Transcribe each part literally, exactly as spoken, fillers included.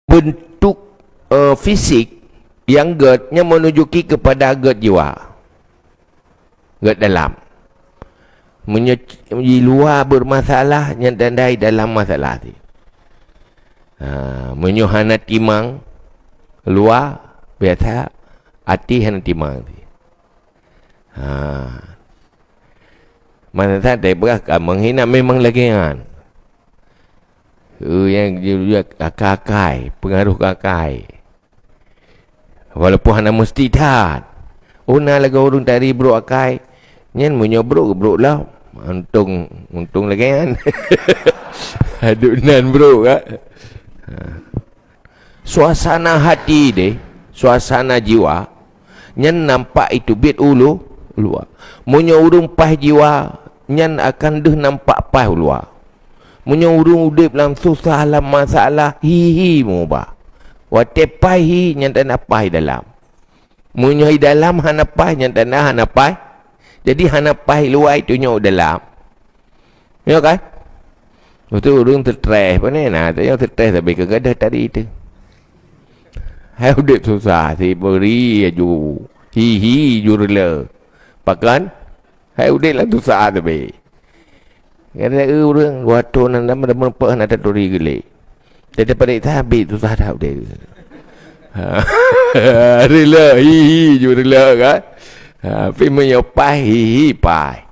Bentuk, eh, fisik nyang gét nyan menunjuki kepada gét jiwa, gét dalam. Meunyoe di luwa bermasalah, nyan tanda di dalam masalah teuh. Ha, meunyoe hana timang luwa, biasa até hana timang teuh. Ha. Masa that dai peugah ka menghina memang lagée nyan. Eh, nyang akai-akai, pengaruh akai. Walaupun hana meusti that. Oh, na lagée ureuëng tari brok akai. Nyan meunyoe brok, brok lah. Untông, untông lagée nyan. Aduh nan brok, ka. Ha. Suasana hati deh, suasana jiwa, nyan nampak itu biet ulu, uluwa. Meunyoe ureuëng paih jiwa, nyan akan deuh nampak paih uluwa. Meunyoe ureuëng udeb lam susah, lam masalah, hi-hi meuubah. Watée paih hi, nyan tanda paih dalam. Meunyoe i dalam hana paih, nyan tanda hana paih. Jadi hana paih luwa itu nyoe dalam. Ya kan? Betul, ureuëng stres. Pane na, tanya stres tapi ke gadah tadi tu. Hai udeb susah, si beri aju. Hi-hi ju rela. Pakon? Hai udeb lah susah tapi. Kadang ureuëng, waktu nan dah meureumpok hana taturi geulik. Jadi padik sabit susah that udeb. Ha. Rela, hi-hi ju rela kan. Ha, tapi meunyoe paih, hi-hi paih.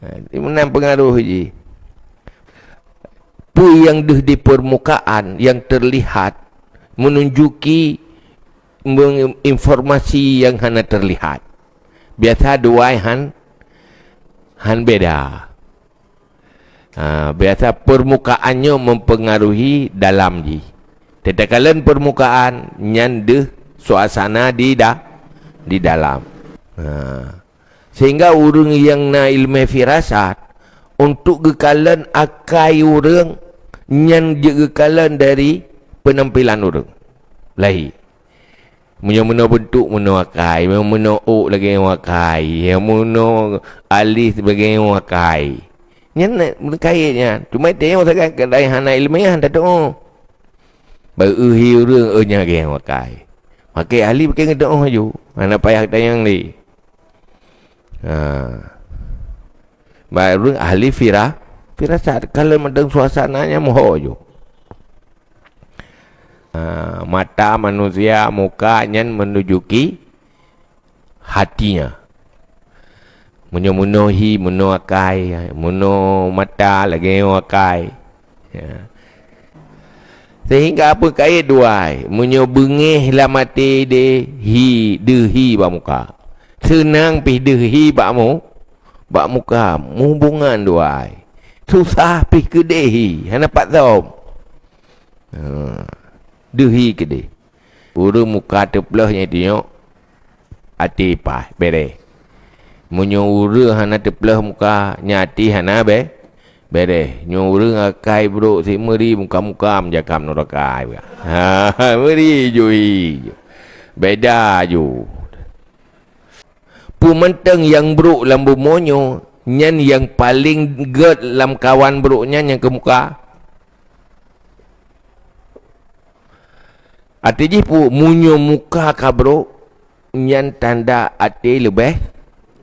Ha, di meunan pengaruh jih. Peue nyang deuh di permukaan, nyang terlihat, menunjuki meng-, informasi nyang hana terlihat. Biasa dua hai han, han beda. Ha, biasa permukaan nyoe mempengaruhi dalam jih. Teuh takalon permukaan, nyan deuh suasana di da-, di dalam. Ha. Sehingga ureuëng nyang na iéleumé firasat, untuk geukalon akai ureuëng, nyan jeuet geukalon dari penampilan ureuëng lahé. Meunyoe meunoe beuntuk, meunoe akai, meunyoe meunoe ôk lagée nyoe akai, meunoe alis lagée nyoe akai. Nyan na, meukait nyan. Cuma tanyoe sagai keudai hana iéleumé, hana tatuoh. Baru hi ureuëng, oh, nyan lagée nyoe akai. Makai ahli pakai ngeudeuh aju. Hana payah tanyong lé. Ha. Baru ahli fira-, firasat. Kalau mantong suasana nyan moho aju. Ha, mata manusia, muka nyan menunjuki hatinya. Meunyoe meunoe hi, meunoe akai, meunoe mata lagée nyoe akai. Ya. Sehingga apa kait duai, meunyoe beungéh lam até deh hi, deuh hi bak muka. Seunang pih deuh hi bak mu-, bak muka, hubungan duai. Susah pih keudeh hi, hana pat som. Ha. Deuh hi keudeh. Ureuëng muka teupleuh nyang itu nyoe, até paih, bereh. Meunyoe ureuëng hana teupleuh muka, nyan até hana be-, bereh. Nyoe ureuëng akai brok si meuri muka-muka meujakam nuraka. Ha, meuri ju hi. Beda ju. Peue mantong nyang brok lam bumoe nyoe, nyan nyang paleng gét lam kawan brok nyan nyang keu muka. Até jih peue, meunyoe muka ka brok, nyan tanda até leubeh,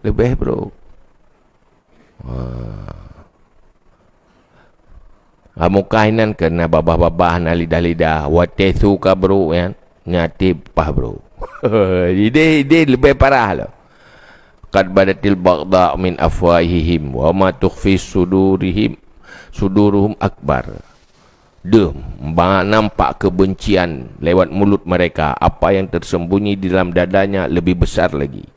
leubeh brok. Ha. Ha, muka inan keu na babah-babah, na lidah-lidah, watée su ka brok nyan, nyan até paih brok. Ideh, ideh leubeh parah lom. Qad badatil baghdha min afwahihim wa ma tukhfi sudurihim, suduruhum akbar. Deuh, ba-, nampak kebencian lewat mulut mereka, apa yang tersembunyi di dalam dadanya lebih besar lagi.